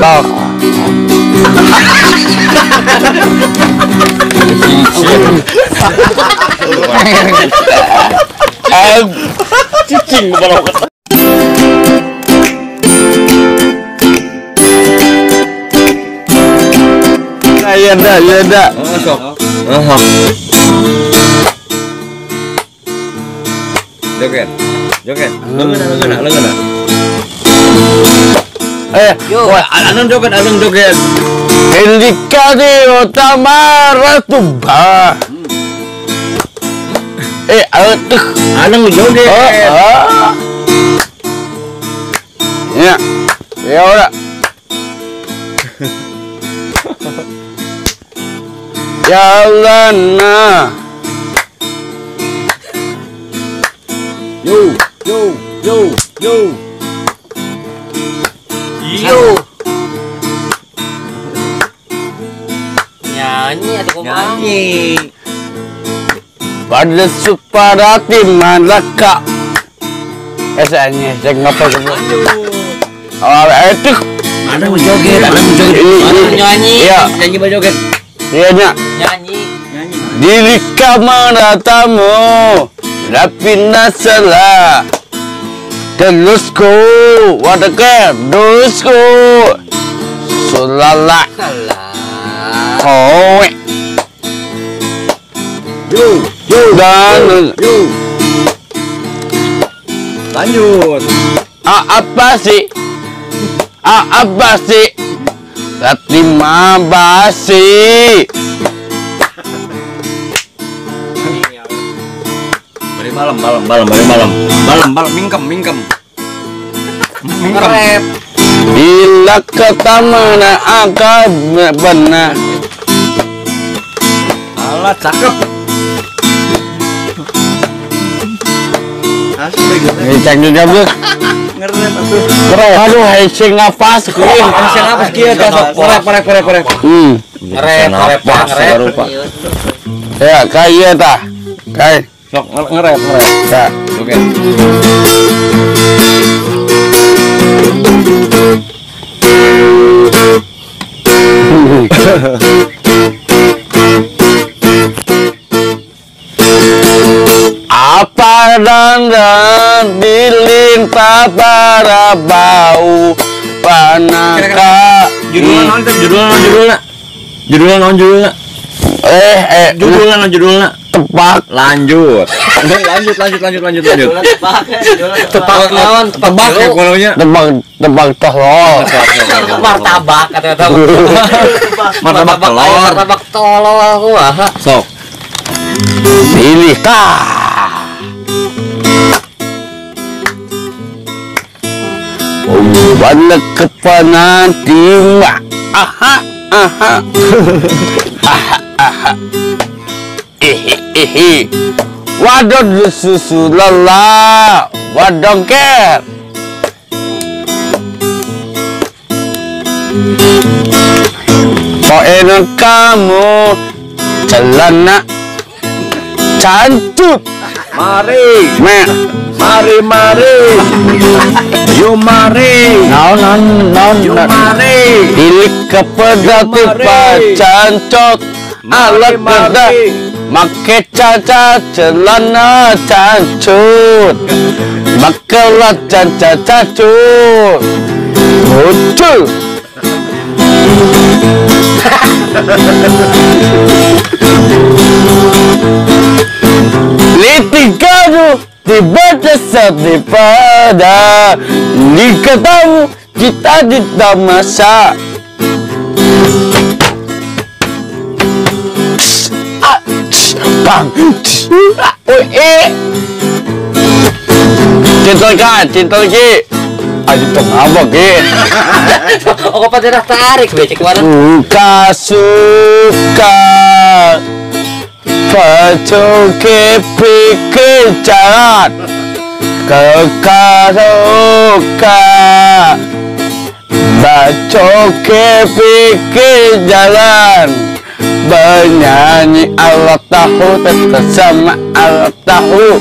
Kok. Cicing kepala. Iya dah, iya dah. Sok. Joget, joget. Lengan, lengan. Wah, anang joget, anang joget. Indikasi utama ratuba. Aduh, anang joget. Ya, ya udah. Jalan. Yo, yo, yo, yo. Yo. Nyanyi atau nyanyi? Pada suparati malaka. Saya ngapa semua? Oh, itu. Ada joget, ada joget. Nyanyi, iya. Nyanyi berjoget. Iya, nyanyi. Nyanyi. Diri kamar tamu, rapina salah. Terusku, wadake, terusku. Sulala. Oh. Yo, yo, dan yo. Lanjut. Apa sih? Apa sih? Lima basi. Bari malam, malam, malam, bari malam, malam, malam, mingkem, mingkem, mingkem. Bila ketemu akan benar. Alah, cakep. Asik. Ini canggung gabung. Ngeren atuh. Aduh, hesing nafas kuy. Hesing nafas kieu teh sok. Korek, korek, korek, korek. Ngerep, ngerep, ngerep. Ya, kaya tah. Kai. Sok ngerep, ngerep. Ya. Oke. Apa dan dilintah para bau panaka. Judulnya non, judulnya judulnya. Judulnya non, judulnya. Judulnya non, judulnya. Tebak. Lanjut. Lanjut, lanjut, lanjut, lanjut, lanjut. Tebak naon? Tebak ya kolomnya. Tebak, tebak telur. Martabak atau martabak telur. Martabak tolol aku ah. Sok. Pilih kah. Warna kepanan timah. Aha, aha. Aha, aha. Ihi, ihi. Waduh susu lelah. Waduh ker. Poin kamu celana cancut. Mari, mari, mari. Yo mari. Naon, naon, naon. Yo mari. Dilik kepada tiba cancot. Alat kerja make caca celana cancut. Makelah caca cacut. Muncul. Litiganu tiba di pada diketahu kita di masa. Bang, cinta kan, cinta lagi. Aduh, tengah ki. Aku pada tarik becek mana? Suka suka. Pacoke pikir jalan kekaroka. Bacoke pikir jalan. Bernyanyi Allah tahu tetap sama Allah tahu.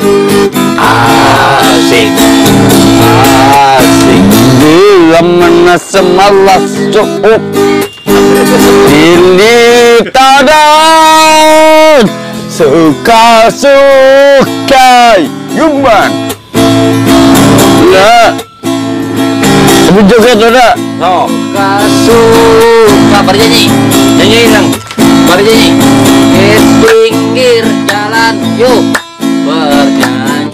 Asik, asik. Bila semalas cukup ini tadan suka-suka yuman. Ya. Tapi joget udah. No. Suka bernyanyi. Nyanyi nang. Bernyanyi. Di pinggir jalan yuk bernyanyi.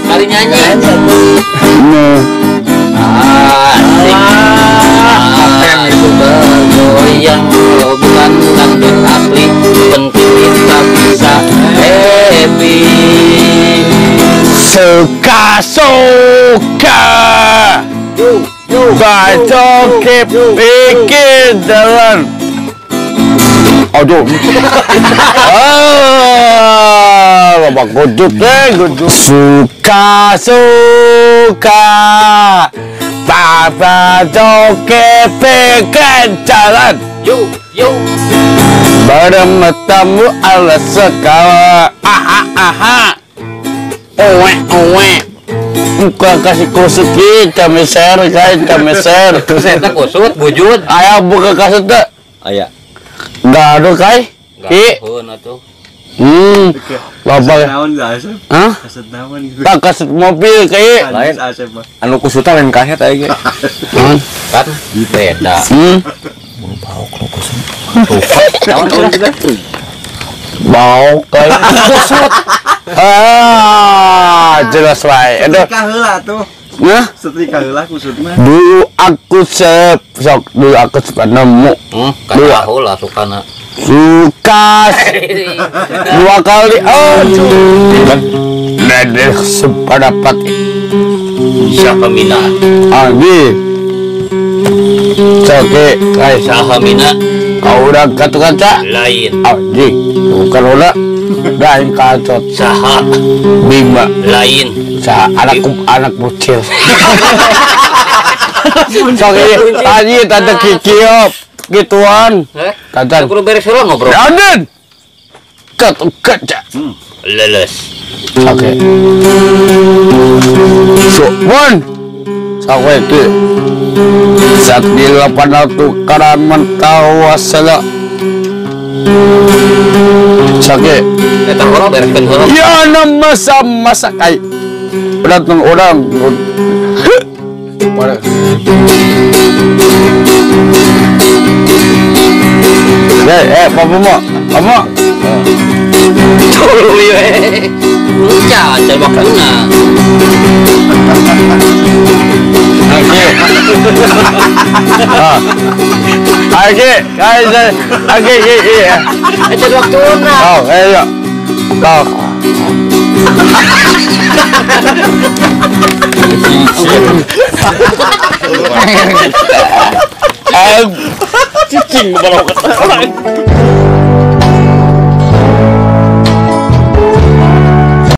Kali nyanyi. Asik. Asik bergoyang. Kalau bukan dangdut asli, penting kita bisa happy. Suka-suka. Bacoke pikir jalan. Aduh. Ah, bapak godut deh, godut. Suka-suka. Bacoke pikir jalan. Yo yo. Bermatamu ala segala. Aha aha. Owe owe. Buka kasih kusut kita meser, guys, kita meser. Saya kusut, bujud. Ayah buka kasut tak? Ayah. Enggak ada kai? Enggak ada. Loba. Hah? Kasut naon gitu. Tak kasut mobil kai. Lain anu kusutan lain kahet aya ge. Kan beda. Bau kalau kusut. Naon ulah? Bau kai kusut. Ah, jelas wae. Setrika heula tuh. Nah, setrika heula kusut mah. Dulu aku sep sok dulu aku suka nemu. Dua heula sukana. Suka dua kali. Oh, dedeh sepadapat. Siapa mina? Abi. Oke, guys. Saha mina? Kau udah kaca? Lain. Anjing, bukan udah. Lain kacot. Saha Bima. Lain. Saha anak bocil. Sok ini tadi tante Kikiop gituan. Tante. Kudu beres heula ngobrol. Aden. Kat kaca. Leles. Oke. So, bon. Sok itu. Saat bila pada tukaran mentawasala. Sakit. Ya nama sama sakai. Datang orang. Papa mau, papa. Tuluy we. Uca, coba waktuna. Oke. Oke, oke, iya. Aja waktuna. Oh, ayo. Kau. Cicing kepala.